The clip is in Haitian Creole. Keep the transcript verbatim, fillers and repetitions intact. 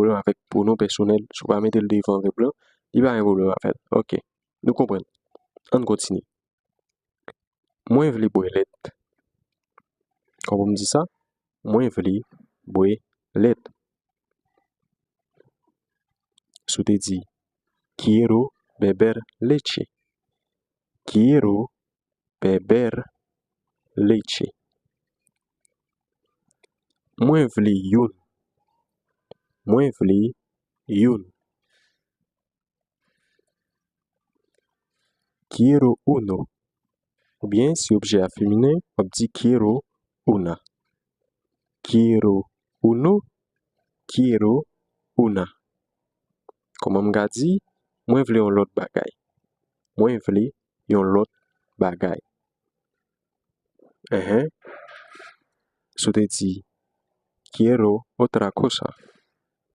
pwoblèm avèk pwonon pèsonèl. Si w pa mete l devan vèb lan, li pa gen pwoblèm avè l. Ok, nou konprann. Ann kontinye. Mwen vle bwè lèt. Kòman m di sa? Mwen vle bwè lèt. Si w te di, quiero beber leche. Quiero beber leche. Mwen vle youn. Mwen vle youn. Quiero uno. Oubyen, si objè a feminen, w ap di quiero una. Quiero uno, quiero una. Kòman m ka di, mwen vle yon lòt bagay. Mwen vle yon lòt bagay. Enhen. Si w te di, quiero otra cosa.